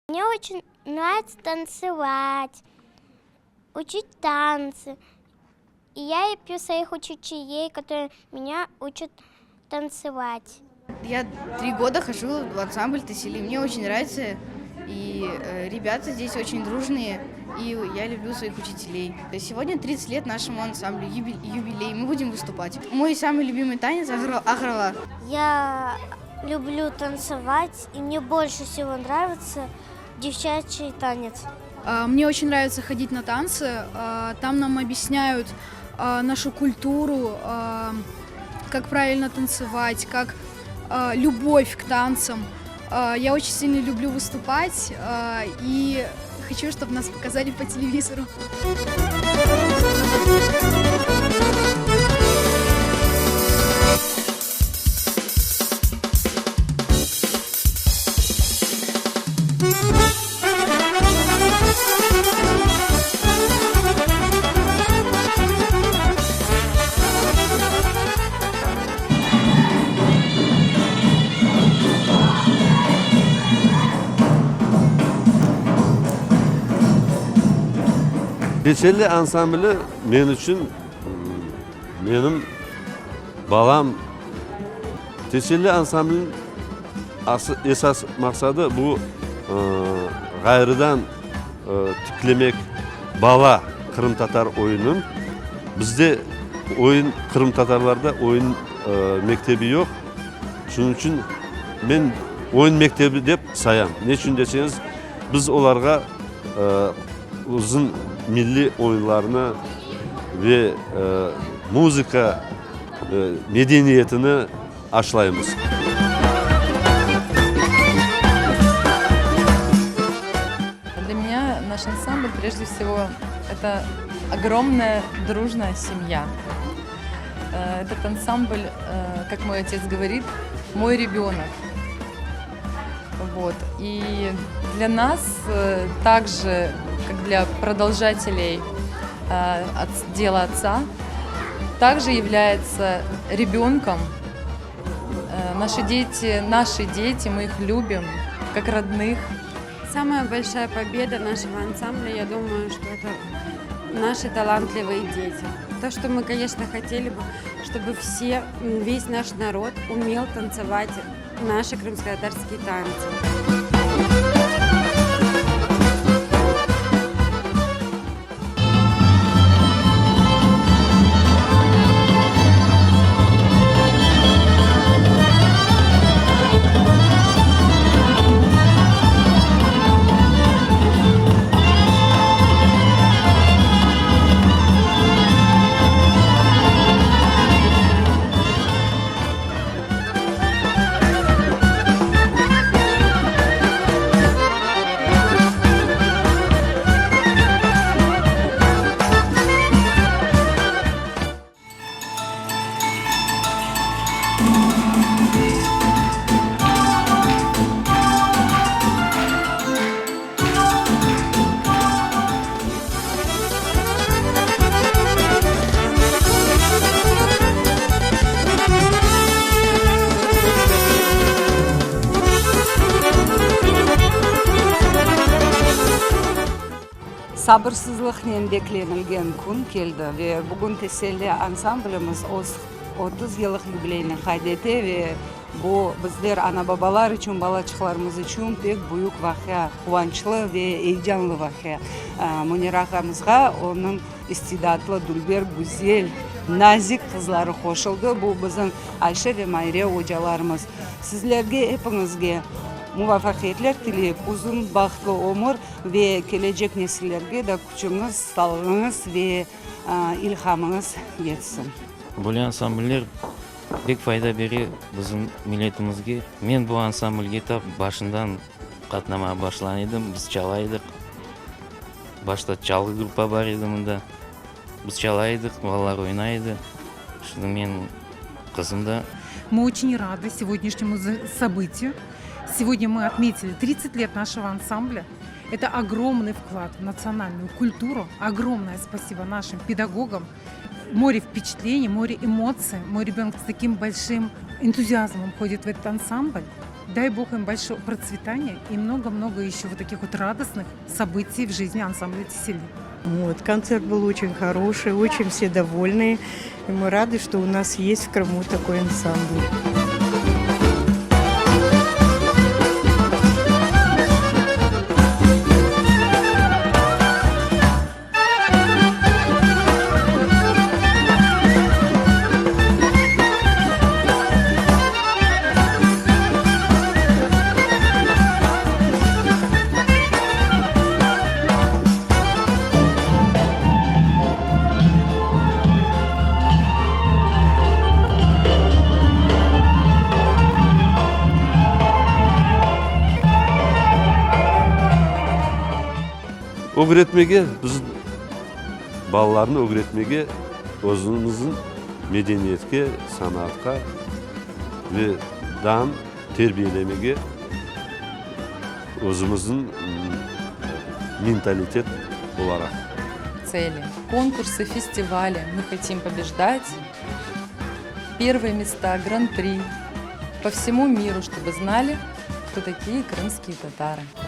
Мне очень нравится танцевать, учить танцы. И я люблю своих учителей, которые меня учат танцевать. Я три года хожу в ансамбль Тесели. Мне очень нравится. И э, ребята здесь очень дружные. И я люблю своих учителей. Сегодня 30 лет нашему ансамблю, юбилей. Мы будем выступать. Мой самый любимый танец – агрова. Я люблю танцевать, и мне больше всего нравится девчачий танец. Мне очень нравится ходить на танцы. Там нам объясняют нашу культуру, как правильно танцевать, как любовь к танцам. Я очень сильно люблю выступать и хочу, чтобы нас показали по телевизору. Teselli ansambli men içün menim balam. Teselli ansambliniñ esas maqsadı bu ğayrıdan tiklemek bala qırımtatar oyunın. Bizde oyun, qırımtatarlarda oyun mektebi yoq. Şunıñ içün men oyun mektebi dep sayam. Ne içün deseñiz, biz olarğa uzun milliy oyunlarnı ve muzıka medeniyetini aşlaymız. Для меня наш ансамбль, прежде всего, это огромная дружная семья. Этот ансамбль, как мой отец говорит, мой ребенок. Вот. И для нас, также, как для продолжателей дела отца, также является ребенком. Наши дети, наши дети, мы их любим, как родных. Самая большая победа нашего ансамбля, я думаю, что это наши талантливые дети. То, что мы, конечно, хотели бы, чтобы все, весь наш народ умел танцевать наши крымско-татарские танцы. Sabırsızlıqnen beklenilgen kün keldi ve bugün Teselli ansamblimiz öz 30 yıllıq yubileyini qayd ete ve bu bizler, ana-babalar içün, balaçıqlarımız içün pek büyük vaqia, quvançlı ve eyecanlı vaqia. Münira ağamızğa onıñ istidatlı, dülber, güzel, nazik qızları qoşuldı. Bu bizim Ayşe ve Mayre ocalarımız. Sizlerge epiñizge muvafaqiyetler tileyip, uzun, bahtlı ömür ve kelecek nesillerge de küçüñiz, sağlığıñız ve ilhamıñız yetsin. Böyle ansambller pek fayda bere bizim milletimizge. Men bu ansamblge tap başından qatnamağa başlağan edim. Biz çala edik. Başta çalğı gruppa bar edi mında. Biz çala edik, balalar oynay edi. Şimdi menim qızım da. Мы очень рады сегодняшнему событию. Сегодня мы отметили 30 лет нашего ансамбля. Это огромный вклад в национальную культуру. Огромное спасибо нашим педагогам. Море впечатлений, море эмоций. Мой ребенок с таким большим энтузиазмом ходит в этот ансамбль. Дай Бог им большого процветания и много-много еще вот таких вот радостных событий в жизни ансамбля «Тесели». Вот, концерт был очень хороший, очень все довольны. И мы рады, что у нас есть в Крыму такой ансамбль. Ögretmege, biz balalarnı ögretmege özümizniñ medeniyetke, sanatqa ve dan terbiyelemege özümizniñ mentalitet olaraq. Tseli, konkursı, festivali, mı hotim pobejdat, pervıye mesta, gran-pri po vsemu miru, çtobı znali, kto takiye krımskiye tatarı.